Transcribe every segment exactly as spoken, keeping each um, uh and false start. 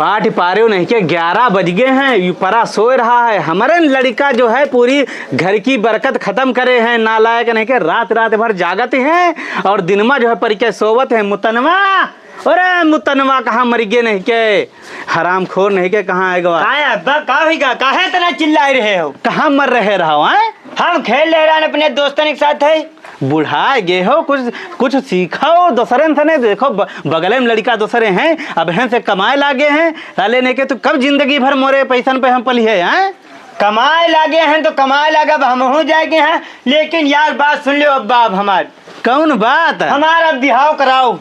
पाठ पारेउ नहीं के, ग्यारह बज गए हैं, यू परा सोए रहा है। हमरे लड़िका जो है पूरी घर की बरकत खतम करे हैं, नालायक नहीं के, रात रात भर जागत हैं और दिनमा जो है परिके सोवत हैं। मुतनवा, अरे मुतनवा कहाँ मरिगे नहीं के, हरामखोर नहीं के, कहाँ आए गवा? काहे अब्बा, का होइगा? काहे इतना चिल्लाए रहे हो? कहाँ मर रहे रहो, हैं? हम खेल ले रहे हैं अपने दोस्तन के साथ है। बुढ़ाए गे हो, कुछ, कुछ सीखो दोसरन से, नहीं देखो ब-, बगले में लड़िका दोसरे हैं, अबहेन से कमाए लागे हैं, साले नहीं के तू कब जिंदगी भर मोरे पैसन पे हम पलिहे हैं? कमाए लागे हैं तो कमाए लागे, अब हमहू जाएगे हैं, लेकिन यार बात सुन लो अब्बा अब हमार। कौन बात? हमारा बिहाव कराओ।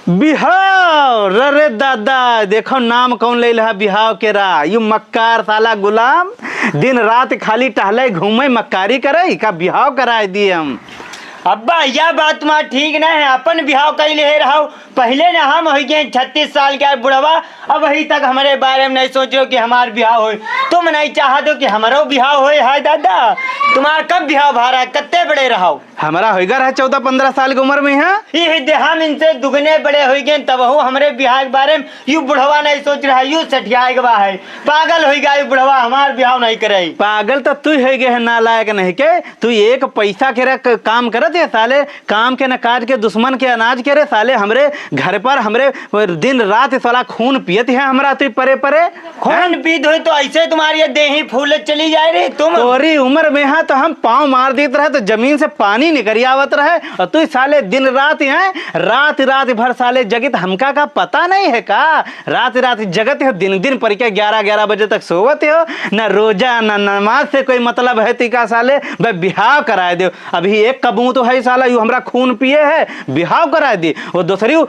बिहाव? अरे दादा, देखो नाम कौन ले लहा बिहाव के रा। यू मक्कार साला गुलाम, दिन रात खाली टहले घूमे, मक्कारी करे, का बिहाव कराए दिए हम? अब्बा, यह बात तुम्हार ठीक ना है, अपन बिहाव कई ले रहो। पहले ना हम हो गए छत्तीस साल के बुढ़वा, अब अभी तक हमारे बारे में नहीं सोच रहे हो कि हमार बिहाव होए। तुम नहीं चाहत हो कि हमारो बिहाव होए। हाय दादा, तुम्हार कब बिहाव भा रहा है, कत्ते बड़े रहो? हमरा होइगा रहा चौदह पन्द्रह साल के उम्र में, हाँ? यही दे हम इनसे दुगने बड़े होइगे, तबहू हमरे बिहाव के बारे में यू बुढ़वा नहीं सोच रहा, यू सठियाए गवा है, पागल होइगा यू बुढ़वा, हमार बिहाव नहीं करे। पागल तो तू होइगे है, नालायक नहीं के, तू एक पैसा के रे क-, काम करत है साले, काम के न काज के, दुश्मन के अनाज के रे साले, हमरे घर पर हमरे दिन रात साला खून पियत है हमरा तू परे परे। खून पीत होई तो ऐसे तुम्हारी ये देही फूल चली जाए रे तुम। तोरी उम्र में हा तो हम पाँव मार देत रहे तो जमीन से पानी निकरी आवत रहे, और तू साले दिन रात हैं, रात रात भर साले जगित, हमका का पता नहीं है का? रात रात जगत हो, दिन दिन परिके ग्यारह ग्यारह बजे तक सोवत हो, न रोजा न नमाज से कोई मतलब है ती का साले, बे बिहाव कराए दे। अभी एक कबूत है साला, यू हमरा खून पिए है, बिहाव कराए दे। वो दूसरी, अ,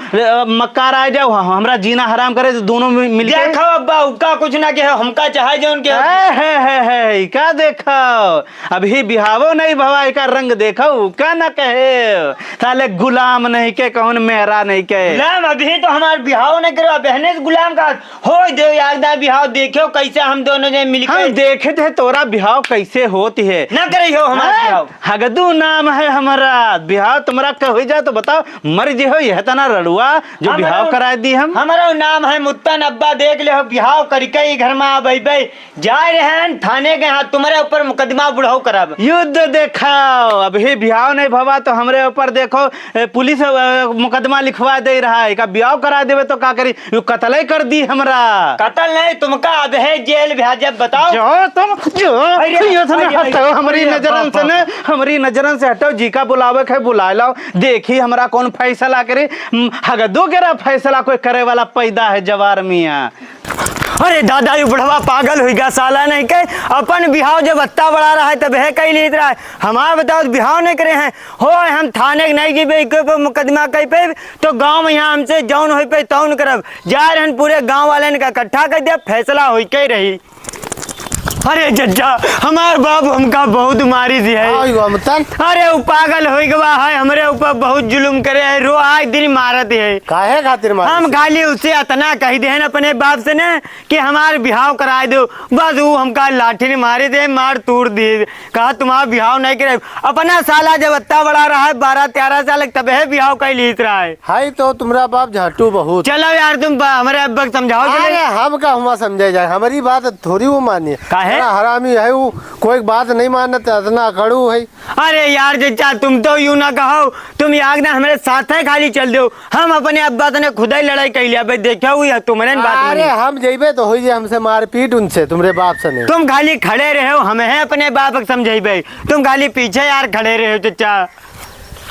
मक्कार आ जाओ, ह-, हमरा जीना हराम करे, दोनों मि-, मिलके। देखो अब्बा, उका कुछ ना कहे, हमका चाहे जौन के। है, है, है, है, का देखो, अभी बिहावो नहीं भवा, एका रंग देखो, का ना कहे, साले गुलाम नहीं के, कौन मेहरा नहीं के। गुलाम, अभी तो हमार बिहाव नहीं करो, बहने से गुलाम का हो देव यार दा बिहाव, देखो कैसे हम दोनों जने मिलके। हम देखत है तोरा बिहाव कैसे होत है। ना करे हो हमार हैं? बिहाव। हगदू नाम है हमारा, बिहाव तुम्हरा का होई जाए तो बताओ, मर जे हो यह तना रड़ुआ जो हमारा, बिहाव कराए दी हम। हमारा नाम है मुत्तन अब्बा, देख ले हो बिहाव करिके ही घर में आ बई बई। जाए रहन थाने के, हाँ तुम्हरे ऊपर मुकदमा बुढ़ाऊ करब। युद्ध देखाओ, अभी बिहाव नहीं भवा तो हमरे ऊपर देखो, ए, पुलिस, ए, मुकदमा लिखवा दे रहा है, का बिहाव करा देवे तो का करी? यू कतले कर दी हमरा। कतल नहीं, तुमका अब है जेल भेजब, बताओ। जो तुम, जो, अरे, ये तुम अरे, हटो, अरे, हमरी अरे, नजरन से बाप, ने, हमरी नजरन से हटो, जी का बुलावे के बुला लाओ, देखी हमरा कौन फैसला करे। हम्म, हगदो केरा फैसला कोई करे वाला पैदा है जवार मियाँ। अरे दादा, यू बुढ़वा पागल हुई गया, साला नहीं के अपन बिहाव जब अत्ता बड़ा रहा है तब है कही लीत रहा है। हमार बताओ, बिहाव नहीं करे हैं, हो हम थाने के नहीं जीबे, इके पे मुकदमा कई पे तो गांव में यहाँ हमसे जौन होई पे तौन करब। जा रहन पूरे गांव वाले ने का इकट्ठा कर दिया, फैसला होई के रही। अरे जज्जा, हमार बाप हमका बहुत मारी दी है। हाँ, युवा मुत्तन। अरे उ पागल होई गवा है, हमरे ऊपर बहुत जुल्म करे है, रो आए दिन मारत है। काहे खातिर मारत हम है? खाली उसे अतना कही देहन अपने बाप से ने कि हमार बिहाव कराए दो, बस उ हमका लाठी ने मारे दे, मार तूर दे। कहा तुम्हार बिहाव नहीं करे। अपना साला जब अत्ता बड़ा रहा है, बारह तेरह साल, तबे बिहाव कई लीत रहा है। हाय तो तुम्हरा बाप झाटू बहुत। चलो यार, तुम बा-, हमरे अब्बा के समझाओ, चलो। अरे हम का हुआ समझे जाए, हमारी बात थोड़ी वो मानिए। काहे? बड़ा हरामी है वो, कोई बात नहीं मानत, इतना कड़ू है। अरे यार चचा, तुम तो यूं ना कहो, तुम याद ना हमरे साथ है खाली चल दो, हम अपने अब्बा से ने खुद ही लड़ाई कर लिया, भाई देखो हुई है तुम्हरे बात अरे नहीं। हम जइबे तो होई जे हमसे मारपीट उनसे, तुम्हरे बाप से नहीं। तुम खाली खड़े रहे हो, हम हैं अपने बाप के समझेबे, तुम खाली पीछे यार खड़े रहे हो चचा।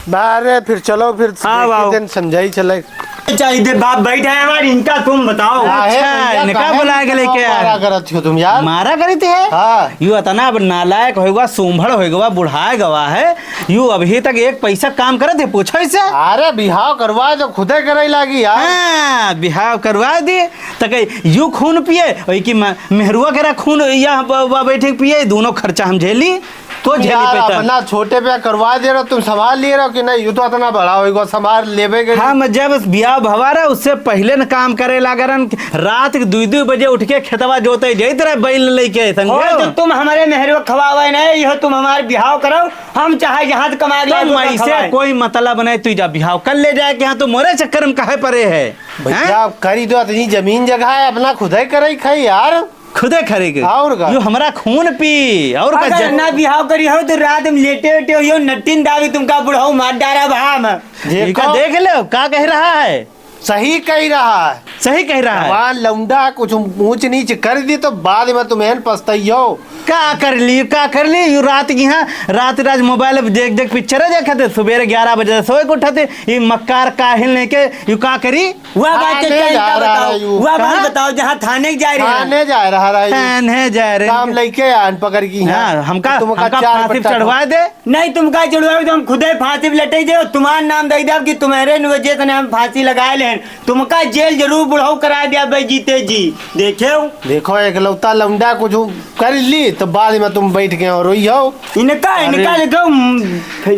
अरे फिर चलो, फिर हाँ, एक ही आओ। दिन समझाई चले। चाहिए बाप बैठा है हमारे, इनका तुम बताओ। हाँ, है अच्छा, भैया, इनका काहे बुला के लेके आया। मारा करत हो तुम यार? मारा करी थे? हाँ। यू इतना अब नालायक होएगा, सूंभड़ होएगा, बुढ़ाए गवा है, यू अभी तक एक पैसा काम करत है, पूछो इसे। अरे बिहाव करवाए तो खुदे करे लागी यार। हाँ, बिहाव करवाए दे, तक यू खून पिए, वही की म-, मेहरुआ केरा खून या ब-, ब-, बैठे पिए, दोनों खर्चा हम झेली। तो झेली यार, पैसा। अपना छोटे पे करवा दे रहो, तुम संभाल लिए रहो कि नहीं? यू तो इतना बड़ा होइगो, संभाल लेबे के। हम जब बियाह भवा रहा, उससे पहिले न काम करे लागे रहन। रात के दुई दुई बजे उठ के खेतवा जोते जाइत रहे बैल लेके, समझे? और तो तुम हमरे मेहरवा खवावे नहीं, यह तुम हमार बियाह करो, हम चाहे जहाँ से कमा के तो लाए, मैं से खवाए। कोई मतलब नहीं, तू जा बियाह कर ले जाए के, यहाँ तो मोरे चक्कर में काहे परे है? भैया, हैं? करी दो, इतनी जमीन जगह है, अपना खुदे करे खाई यार। खुदे खरीद। और का? यू हमरा खून पी, और का अगर जन- ना बिहाव करी हो तो रात में लेटे उठे हो, यो नटिन दावी तुमका बुढ़ऊ मार डारा भाम। देखो। इका देख लो, का कह रहा है? सही कह रहा है। सही कह रहा है। जवान लौंडा कुछ ऊंच नीच कर दी तो बाद में तुम्हें पछताइयो। का कर ली, का कर ली? यू रात की यहाँ, रात रात मोबाइल पे देख देख पिक्चर देखते, सुबेरे ग्यारह बजे सोए के उठते, ये मक्कार काहिल नहीं के, यू का करी? वह बात थाने के जा कहीं का रहा बताओ, है यू। वह बात कहाँ? बताओ, जहाँ थाने के जा रहे हैं। थाने जा रहा है यू। थाने जा रहे हैं। काम लेके आन पकड़ की है। हाँ, हमका, तुमका हमका चार फांसी बट्टा चढ़वा दे। नहीं, तुमका चढ़वाए तो हम खुदे फांसी पे लटे दे, तुम्हार नाम दे दे कि तुम्हारे वजह से हम फांसी लगाए लेन। तुमका जेल जरूर बुढ़ऊ करा दिया बे जीते जी। देखे हो? देखो, एकलौता लौंडा कुछ कर ली तो बाद में तुम बैठ के और रोई हो। इनका, अरे। इनका देखो, म,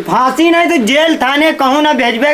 फांसी नहीं तो जेल थाने कहूँ ना भेजबे।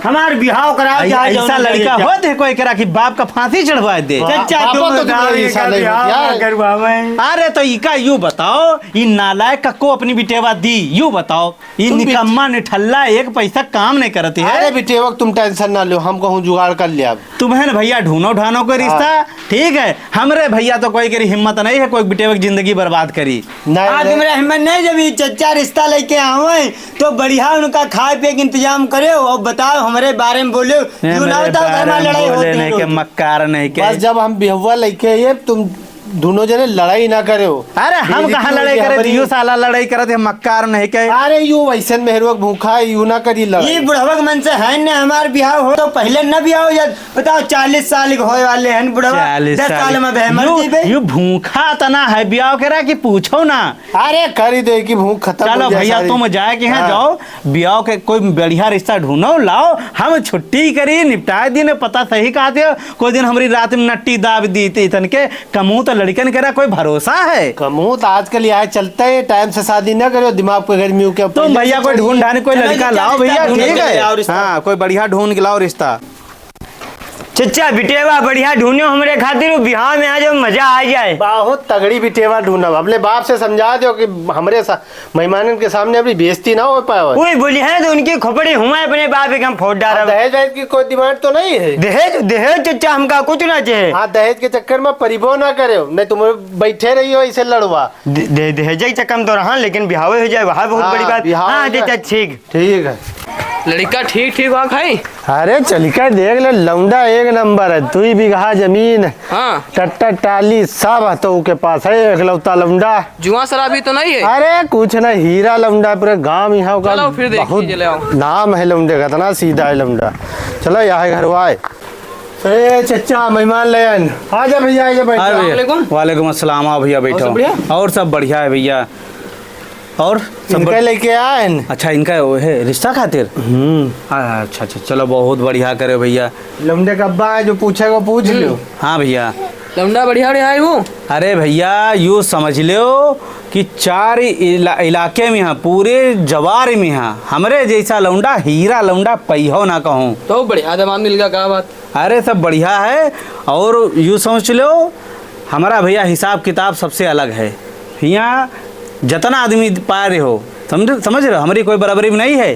हमार बिहाव कराओ, ऐ-, चाहे ऐसा जौन लड़का करे। होत है कोई करा कि बाप का फांसी चढ़वा दे। चच्चा, बापा तुम तो तुम्हारा गाँव ऐसा का नहीं बिहाव होता ना है। करवावे। अरे तो इका यू बताओ, ई नालायक कक्को अपनी बिटेवा दी, यू बताओ, ई तुम बिट- निकम्मा निठल्ला एक पैसा काम नहीं करती है। अरे बिटेवा, तुम tension ना लो, हम कहूँ जुगाड़ कर ले अब। तुम्हें न भैया ढूंढो ढानो कोई रिश्ता, हाँ। ठीक है, हमरे भैया तो कोई करी हिम्मत नहीं है, कोई बिटेवा की जिंदगी बर्बाद करी। नहीं, आज नहीं। हमरा हिम्मत नहीं, जब ये चच्चा रिश्ता लेके आवे, तो बढ़िया उनका खाए पिए के इंतजाम करे और बताओ, हमरे बारे में बोले, ए, यू ना मेरे बताओ, घर में बारे में लड़ाई बोले होती नहीं है के, रोज। मक्कार नहीं के। बस जब हम बिहुआ लेके आइए, तुम दोनों जने लड़ाई ना करे हो। अरे, हम ये कहाँ देखिए, लड़ाई ये करे थे? हमारी यू साला लड़ाई करे थे, मक्कार नहीं के। अरे, यू वैसन मेहरुआ भूखा है, यू ना करी लड़ाई। ये बुढ़वा के मन से है न, हमार बिहाव हो तो पहले न बिहाव हो जात। बताओ, चालीस साल के होए वाले हैं बुढ़वा, चालीस दस साल। साल में बहमर यू, जी बे। यू भूखा तना है बिहाव के रहा कि पूछो ना। अरे, करी दे कि भूख खत्म चलो हो जाए भैया, सारी। तुम जाए के यहाँ हाँ। जाओ, बियाह के कोई बढ़िया रिश्ता ढूंढो, लाओ, हम छुट्टी करी, निपटाए दिन, पता सही कहते हो, कोई दिन हमरी रात में नट्टी दाब दी थी, इतन के कमूत लड़कन के रहा कोई भरोसा है? कमूत आजकल यहाँ चलते हैं, time से शादी न करो, दिमाग पे गर्मी हो क्या? तुम भैया कोई ढूंढ ढांढ कोई चलो लड़का जी, लाओ रिश्ता भैया, ढूंढ ठीक के है? लाओ रिश्ता। हाँ, कोई बढ़िया ढूंढ के लाओ रिश्ता। चच्चा, बिटेवा बढ़िया ढूंढो हमरे खातिर, वो बिहाव में आ जाओ, मजा आ जाए। बहुत तगड़ी बिटेवा ढूंढब। अपने बाप से समझा दो कि हमरे सा-, मेहमानन के सामने अपनी बेइज्जती ना हो पावे। वही बोली है तो उनकी खोपड़ी हुआ अपने बाप के हम फोड़ डालब। दहेज वहेज की कोई demand तो नहीं है? दहेज, दहेज चच्चा हमका कुछ ना चाहे। हाँ, दहेज के चक्कर में परिबो ना करे, नहीं तुम बैठे रही हो इसे लड़वा। दे-, दे-, दहेज के चक्कर में तो रहा, लेकिन बिहावे हो जाए, वह बहुत हाँ, बड़ी बात। बिहाव हाँ, हो जाए। चच्चा, ठीक। ठीक है। लड़का ठीक ठीक बा भाई। अरे चल के देख ले, लौंडा एक नंबर है, दुई बीघा जमीन, हाँ। टट्टा टाली सब है तो ओके पास है, एकलौता लौंडा। जुआ शराबी तो नहीं है? अरे कुछ ना, हीरा लौंडा पूरे गांव यहाँ का चलो फिर देखिए, बहुत चले आओ। नाम है लौंडे का, इतना सीधा है लौंडा। चलो यहाँ है घरवा है। ए चच्चा, मेहमान ले आन। आ जा भैया, आ जा, बैठ हाँ जा। भैया। वालेकुम। वालेकुम अस्सलाम, आओ भैया, और बैठो। सब बढ़िया? और सब बढ़िया है भैया। और सब इनका बढ़- लेके आए न। अच्छा, इनका वो है रिश्ता खातिर? हम्म। हाँ, अच्छा, अच्छा, चलो, बहुत बढ़िया करे भैया। लौंडे का अब्बा है, जो पूछेगा पूछ लो। हम्म। हाँ भैया। लौंडा बढ़िया बढ़िया है वो। अरे भैया, यू समझ लो कि चार इला-, इलाके में है, पूरे जवार में है, हमरे जैसा लौंडा, हीरा लौंडा पैहो ना कहूँ। तो बढ़िया दामाद मिल गया, क्या बात। अरे, सब बढ़िया है। और यूँ समझ लो, हमारा भैया हिसाब किताब सबसे अलग है। हियाँ जितना आदमी पा रहे हो, समझ, समझ रहे हो, हमारी कोई बराबरी में नहीं है।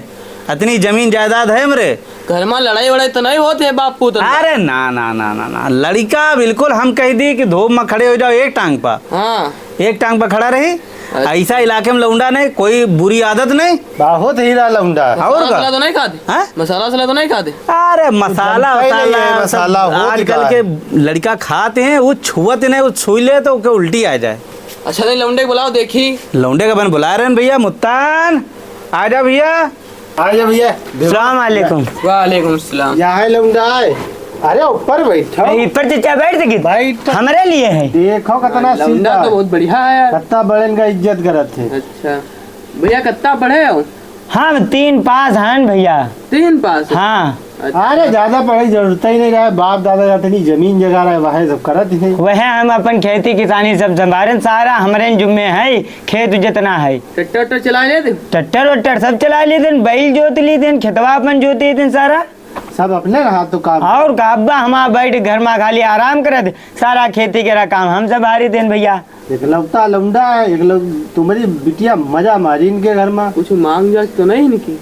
इतनी जमीन जायदाद है हमरे। घर में लड़ाई वड़ाई तो नहीं होती है बापू तो? अरे ना, ना, ना, ना, ना, लड़का बिल्कुल हम कह दी कि धूप में खड़े हो जाओ एक टांग पर। हाँ। एक टांग पर खड़ा रही। अच्छा। ऐसा इलाके में लौंडा नहीं, कोई बुरी आदत नहीं। बहुत हीरा लौंडा। और मसाला का? वसाला तो नहीं खाते? हाँ? मसाला वसाला तो नहीं खाते? अरे मसाला बनता ही नहीं वसाला है, सब मसाला हो आजकल के लड़का खाते हैं, वो छुअत नहीं, वो छुई ले तो उनके उल्टी आ जाए। अच्छा, नहीं, लौंडे को बुलाओ, देखी। लौंडे का बन बुला रहे हैं भैया, मुत्तान, आ जा भैया। आ जा भैया। सलाम वालेकुम। वालेकुम सलाम। यहाँ है लौंडा है। अरे ऊपर बैठो। ए, ऊपर चचा बैठ सकी? बैठ। हमरे लिए है। देखो कितना लौंडा सीधा। तो बहुत बढ़िया है यार। कितना बड़े इनका इज्जत करत है। अच्छा। भैया कितना पढ़े हो? हम तीन पास हैं भैया। तीन पास? हाँ। अरे, ज्यादा पढ़ाई जरूरत ही नहीं रहा, बाप दादा का इतनी जमीन जगह रहा, वह सब करत ही। वह हम अपन खेती किसानी सब संभालेन, सारा हमरे जिम्मे है, खेत जितना है। ट्रैक्टर, ट्रैक्टर चला लेते? ट्रैक्टर वट्टर सब चला लेते, बैल जोत लेते, खेतवा अपन जोत लेते सारा। सब अपने रहा तो काम। और का, अब्बा हमार बैठ घर मा खाली आराम करत, सारा खेती के रहा काम हम सब हारी देन भैया। एकलौता लौंडा है, एकलौ-, तुम्हारी बिटिया मजा मारी इनके घर मा। कुछ मांग जात तो नहीं इनकी?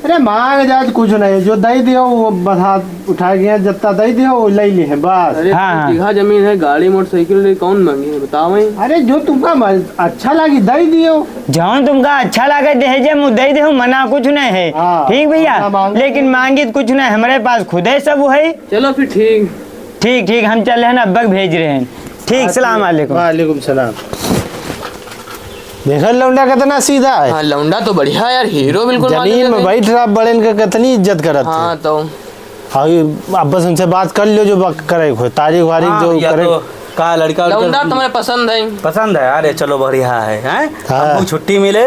अरे मांग जात कुछ नहीं, जो दई दियो वो बस हाथ उठा के जत्ता दई दियो वो ले ली है बस। अरे हाँ, हाँ। बीघा जमीन है, गाड़ी मोटरसाइकिल नहीं, कौन मांगे है बताओ भाई। अरे जो तुमका म-, अच्छा लगी दई दियो। जौन तुमका अच्छा लगे दहेजे में दई देहु, मना कुछ नहीं है। हाँ, ठीक भैया, मना मांगे। लेकिन मांगी तो कुछ नहीं, हमरे पास खुदे सब है। चलो फिर ठीक। ठीक, ठीक, हम चल रहे हैं, अब्बा के भेज रहे हैं। ठीक, अच्छा, सलाम अलैकुम। वालेकुम सलाम। देखा लौंडा कितना सीधा है। हाँ, लौंडा तो बढ़िया है यार, हीरो बिल्कुल मान जमीन में लेते हैं। बैठ रहा, बड़न के कितनी इज्जत करत है। हाँ, तो। और ये अब बस उनसे बात कर लियो जो बात करे को, तारीख वारीख हाँ, जो भैया, करे। तो का लड़का उड़का लौंडा तुम्हें पसंद है? पसंद है, अरे चलो बढ़िया है, हैं? हाँ। हमको छुट्टी मिले,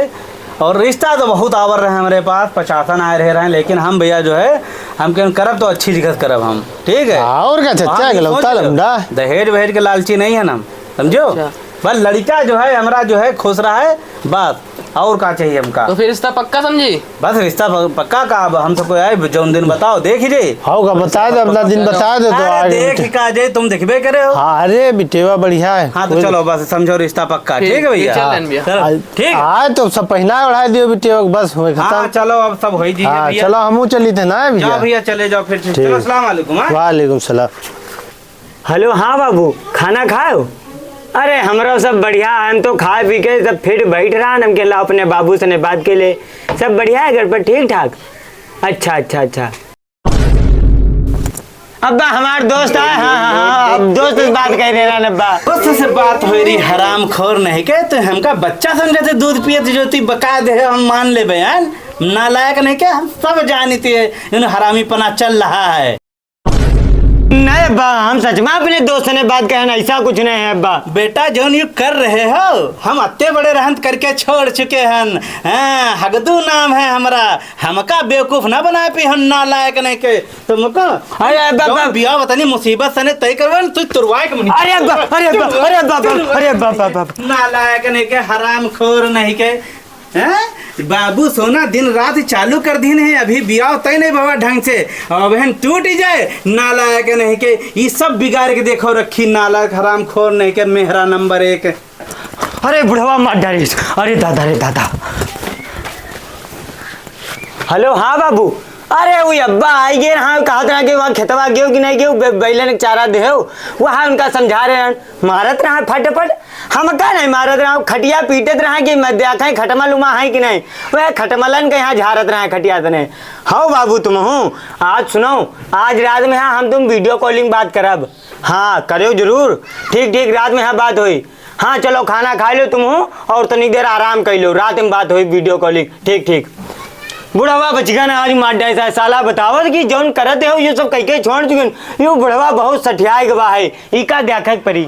और रिश्ता तो बहुत आवर रहे हमरे पास, पचासन आए रहे, रहे, लेकिन हम भैया जो है, हम कहन करब तो अच्छी जगह करब हम, ठीक है? हाँ, और का चच्चा, वहाँ भी एकलौता सोच लो, लौंडा। दहेज वहेज के लालची नहीं है ना, समझो? अच्छा। बस लड़का जो है, हमरा जो है, खुश रहे, बस, और का चाहिए हमका? तो फिर रिश्ता पक्का समझी? बस रिश्ता प-, पक्का का, अब हम तो कोई आए, जौन दिन बताओ, देख जे। हाँ, का बता दे, अपना दिन बता दे तो अरे आगे देख बेटा। का जे, तुम देखबे करे हो। हाँ, अरे बिटेवा बढ़िया है। हाँ, तो कोई चलो, बस समझो रिश्ता पक्का, ठीक, ठीक है भैया? ठीक, चल रहे हैं भैया। चलो, आ, ठीक है। आज तो सब पहना ओढ़ा दियो बिटेवा, बस हो हाँ, खत्म। चलो, अब सब होई जी हाँ, भैया। चलो, हमहू चली थे ना भैया। जाओ भैया, चले जाओ फिर। ठीक। चलो, अस्सलाम वालेकुम, हाँ? वालेकुम सलाम। हेलो, हाँ बाबू, खाना खायो? अरे, हमरो सब बढ़िया है, हम तो खाए पी के सब फिट बैठ रहा, हम के ला अपने बाबू से ने बात के ले। सब बढ़िया है घर पर, ठीक ठाक? अच्छा, अच्छा, अच्छा। अब्बा, हमार दोस्त आए, हाँ, हाँ, हाँ, अब दोस्त से बात कर रहे हैं अब्बा। दोस्त से बात हो रही, हरामखोर नहीं के, तो हमका बच्चा समझे थे, दूध पियत जो ती बका दे, हम मान लेबे, हैं? नालायक नहीं के, हम सब जानित है, इन हरामीपना चल रहा है। नहीं अब्बा, हम सच में अपने दोस्त ने बात कहे ना, ऐसा कुछ नहीं है अब्बा। बेटा, जौन यू कर रहे हो, हम अत्ते बड़े रहंत करके छोड़ चुके हन। हाँ, हगदू नाम है हमरा, हमका बेवकूफ ना बनाए पी, हम नालायक नहीं के। तुमको अरे अब्बा, जौन अब्बा। बियाह वतनी मुसीबत सने तय करवन, तू तुरवाए के मनी। अरे अब्बा, अरे अब्बा, अरे अब्बा, अब्बा, अरे अब्बा, अब्बा, अब्बा। नालायक नहीं के, हरामखोर नहीं के। हैं? बाबू सोना दिन रात चालू कर दीन है, अभी बियाह तय नहीं बाबा ढंग से, अब हन टूट ही जाए, नालायक नहीं के, ई सब बिगाड़ के देखो रखी, नालायक हरामखोर नहीं के, मेहरा नंबर एक। अरे बुढ़वा मार डारिस, अरे दादा रे दादा। हेलो, हाँ बाबू, अरे वो अब्बा आई गए, हाँ कहत रहा कि वहाँ खेतवा गयो कि नहीं गयो, बे-, बैलन के चारा देहो, वहाँ उनका समझा रहे हैं, मारत रहा फटाफट। हमका नहीं मारत रहा, खटिया पीटत रहा कि मैं देखे खटमल उमा है कि नहीं। वह खटमलन के यहाँ झारत रहा खटिया तने। हौ बाबू तुम हूँ, आज सुनो, आज रात में हाँ हम तुम वीडियो कॉलिंग बात करब। हाँ, करो जरूर। ठीक, ठीक, रात में हाँ बात होई। हाँ, चलो खाना खा लो तुम हूँ और तनिक देर आराम कर लो, रात में बात होई वीडियो कॉलिंग। ठीक, ठीक। बुढ़वा बचगन आज मार डाइस है, साला बतावत कि जौन करत है, ये सब कह के छोड़ चुकन। यो बुढ़वा बहुत सठियाए गवा है, ई का देखे के परी।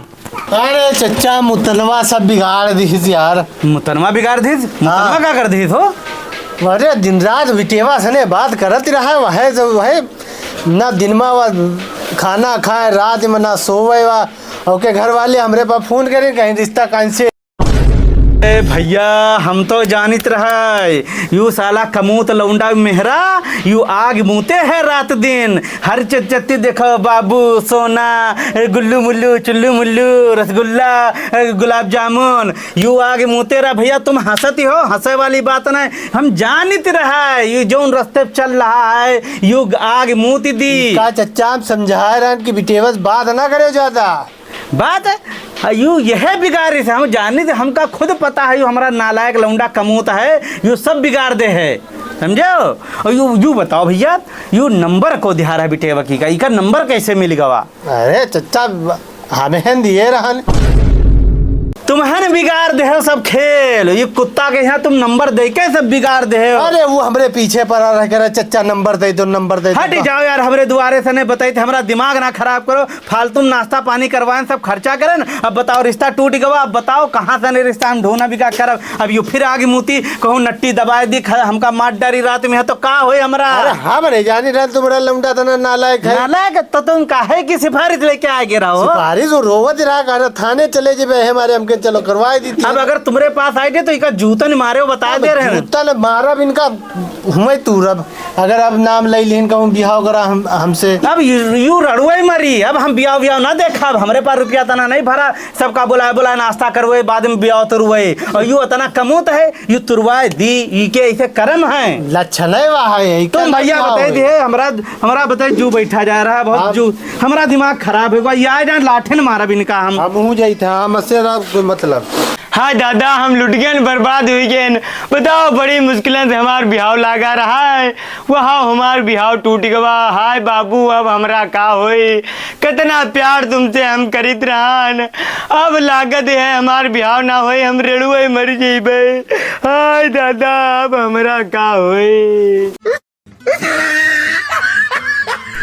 अरे चच्चा, मुतनवा सब बिगाड़ दिहिस यार। मुतनवा बिगाड़ दिहिस? मुतनवा हाँ। का कर दिहिस हो? अरे दिन रात बिटेवा सने बात करत रहा, वह जो वह ना दिन मा वा खाना खाए, रात में ना सोवे वा। ओके घर वाले हमरे पास फोन करे, कहीं रिश्ता कैंसिल। ए भैया, हम तो जानित रहे, यू साला कमूत लौंडा मेहरा, यू आग मूते है रात दिन। हर चच्चत्ती देखो बाबू, सोना, ए, गुल्लू मुल्लू, चुल्लू मुल्लू, रसगुल्ला, ए, गुलाब जामुन, यू आग मूते रहा भैया। तुम हंसत ही हो, हंसे वाली बात नहीं। हम जानित रहा है, यू जौन रस्ते पे चल रहा है, यू आग मूत दी। का चच्चा, हम समझा रहे हैं कि बिटेवस बात ना करे ज्यादा। बात है, आ, यू यह बिगाड़े से हम जाने से हमका खुद पता है, यू हमारा नालायक लौंडा कमूत है, यू सब बिगाड़ दे है, समझो? और यू, यू बताओ भैया, यू नंबर को दिहा रहा है बिटेवा की का, इका नंबर कैसे मिल गवा? अरे चच्चा, हमें दिए रहन। तुम्हन बिगाड़ देहो सब खेल, ये कुत्ता के यहाँ तुम नंबर दे के सब बिगाड़ देहो। अरे वो हमरे पीछे पड़ा रह करे, "चच्चा नंबर दे दो, नंबर दे दो।" हट जाओ यार, हमरे दुआरे से नहीं बताई थे, हमारा दिमाग ना खराब करो, फालतू में नाश्ता पानी करवाएन, सब खर्चा करेन। अब बताओ रिश्ता टूट गवा, अब बताओ कहाँ से नहीं रिश्ता हम ढूंढा बिका करब। अब यू फिर आगे मूती कहूँ नट्टी दबाए दी, ख-, हमका मार डारी रात में है तो का होए हमरा? अरे हमरे जानी रहा तुम्हरा लौंडा तना नालायक है। नालायक तो तुम काहे की सिफारिश लेके आ गे रहो? सिफारिश वो रोवत रहा, कहा थाने चले जेबे, हमारे हमके चलो करवाए दी थी। अब अगर तुम्हरे पास आए थे तो इका जूतन मारे, वो बता दे रहे हैं। जूतन मारब इनका, हुए तू रब। अगर अब नाम ले लिहिन कहूँ बिहाव करा हम, हमसे। अब यू, यू रड़ुए मरी, अब हम बियाव बियाव ना देखा, अब हमरे पास रुपया तना नहीं भरा, सबका बुलाए बुलाए नाश्ता करवे, बाद में बियाव तुरवे। और यू इतना कमूत है, यू तुरवाए दी, ई के ऐसे करम है। लक्षण है वहाँ है, तुम इतना भैया बियाव बताई है। दिए, हमरा, हमरा बताई जू बैठा जा रहा है, बहुत आप जू, हमरा दिमाग खराब है, ये आए जान लाठे न मारा भी इनका हम। हम हूँ जाई था, हमसे रहा कोई मतलब। हाय दादा, हम लुट गए, बर्बाद हुई गए। बताओ, बड़ी मुश्किल से हमार बिहाव लागा रहा है, वह हमार बिहाव टूट गवा। हाय बाबू, अब हमरा का होई? कितना प्यार तुमसे हम करित रहन, अब लागत है हमार बिहाव ना होई, हम रेड़ुए मर जइबे। हाय दादा, अब हमरा का होई?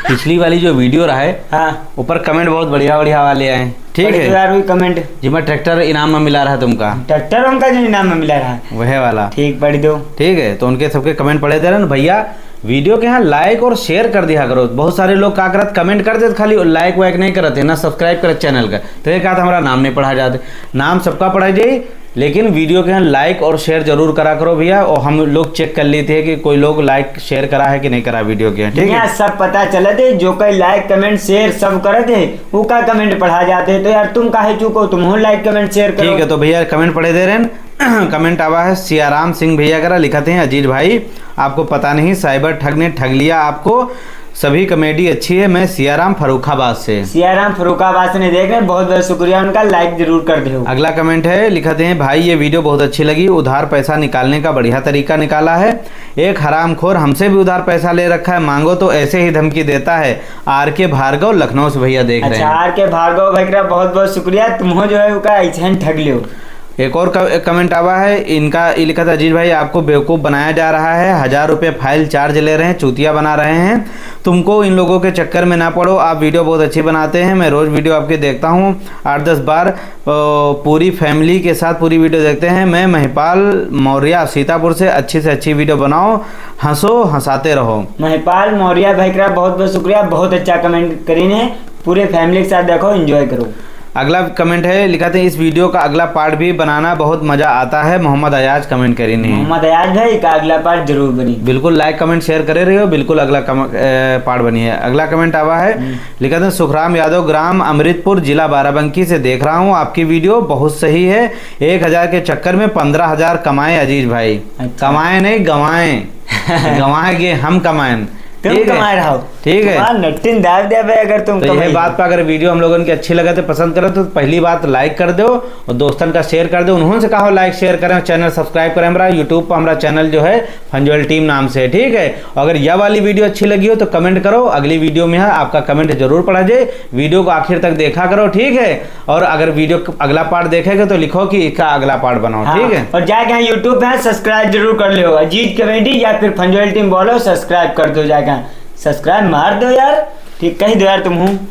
पिछली वाली जो वीडियो रहा है, हाँ। ऊपर कमेंट बहुत बढ़िया बढ़िया वाले आए, ठीक पढ़ है? दो यार, वही कमेंट। जिमा ट्रैक्टर इनाम में मिला रहा तुमका। ट्रैक्टर उनका जो इनाम में मिला रहा। वह वाला। ठीक, पढ़ दो। ठीक है, तो उनके सबके कमेंट पढ़े दे रहे हैं भैया। वीडियो के यहाँ लाइक और शेयर कर दिया करो। बहुत सारे लोग का करत, कमेंट कर देते खाली, लाइक वाइक नहीं करते, ना सब्सक्राइब करत चैनल का। तो ये कहा था हमारा नाम नहीं पढ़ा जाते, नाम सबका पढ़ा जाए। लेकिन वीडियो के यहाँ लाइक और शेयर जरूर करा करो भैया, और हम लोग चेक कर लेते हैं कि कोई लोग लाइक शेयर करा है कि नहीं करा वीडियो के यहाँ, ठीक है? यहाँ सब पता चलत है, जो कोई लाइक, कमेंट, शेयर सब करत है, वो का कमेंट पढ़ा जाते हैं। तो यार तुम काहे चूको, तुम हो लाइक, कमेंट, शेयर करो। ठीक है, तो भैया कमेंट पढ़े दे रहे हैं। कमेंट आवा है सियाराम सिंह भैया करा, लिखत हैं, "अजीज भाई, आपको पता नहीं, साइबर ठग ने ठग लिया आपको।" सभी कॉमेडी अच्छी है, मैं सियाराम फर्रुखाबाद से। सियाराम फर्रुखाबाद से नहीं देख रहे, बहुत बहुत शुक्रिया उनका, लाइक जरूर कर दो। अगला कमेंट है, लिखते हैं, "भाई ये वीडियो बहुत अच्छी लगी, उधार पैसा निकालने का बढ़िया तरीका निकाला है। एक हरामखोर हमसे भी उधार पैसा ले रखा है, मांगो तो ऐसे ही धमकी देता है।" आर के भार्गव लखनऊ से भैया देख रहे अच्छा, हैं। आर के भार्गव भाई का बहुत बहुत शुक्रिया, तुम हो जो है उका ऐसे ही ठग लियो। एक और क-, कमेंट आवा है, इनका ई लिखा था, "अजीज भाई, आपको बेवकूफ़ बनाया जा रहा है, हजार रुपये फाइल चार्ज ले रहे हैं, चूतिया बना रहे हैं। तुमको इन लोगों के चक्कर में ना पड़ो, आप वीडियो बहुत अच्छी बनाते हैं, मैं रोज़ वीडियो आपके देखता हूँ, आठ दस बार, अ, पूरी फैमिली के साथ पूरी वीडियो देखते हैं। मैं महिपाल मौर्य सीतापुर से, अच्छी से अच्छी वीडियो बनाओ, हंसो, हंसाते रहो।" महिपाल मौर्य भाई का बहुत बहुत शुक्रिया, बहुत अच्छा कमेंट करीन है। पूरे फैमिली के साथ देखो, एंजॉय करो। अगला कमेंट है, लिखा थे, "इस वीडियो का अगला पार्ट भी बनाना, बहुत मजा आता है।" मोहम्मद अयाज कमेंट करीन है। मोहम्मद अयाज भाई का अगला पार्ट जरूर बनी। बिल्कुल, लाइक, कमेंट, शेयर करे रहियो, बिल्कुल अगला कम-, ए, पार्ट बनी है। अगला कमेंट आवा है, हम्म। लिखा थे, "सुखराम यादव, ग्राम अमृतपुर, जिला बाराबंकी से देख रहा हूँ, आपकी वीडियो बहुत सही है। एक हजार के चक्कर में पन्द्रह हजार कमाए अजीज भाई।" अच्छा। कमाए नहीं, गंवाए। गंवाए के हम कमाएन। तुम ठीक है। कमाए रहो। ठीक है। तुम्हारा नट्टिन दाब दे बे, अगर तुम तो यह कमाई बात हो। पर अगर वीडियो हम लोगन के अच्छी लगे तो पसंद करो तो पहली बात लाइक कर दो और दोस्तन का शेयर कर दो। उन्होंने से कहा लाइक शेयर करें और चैनल सब्सक्राइब करें। हमारा YouTube पर हमारा चैनल जो है फंजोल टीम नाम से, ठीक है। और अगर यह वाली वीडियो अच्छी लगी हो तो कमेंट करो, अगली वीडियो में है आपका कमेंट जरूर पढ़ा जाए। वीडियो को आखिर तक देखा करो, ठीक है। और अगर वीडियो क-, अगला पार्ट देखेगा तो लिखो कि इसका अगला पार्ट बनाओ, हाँ, ठीक है? और जाके यहाँ YouTube पे है, सब्सक्राइब जरूर कर लियो, अजीज कॉमेडी या फिर फंजोल टीम बोलो, सब्सक्राइब कर दो जाके। सब्सक्राइब मार दो यार, ठीक कही दो यार तुम हूँ।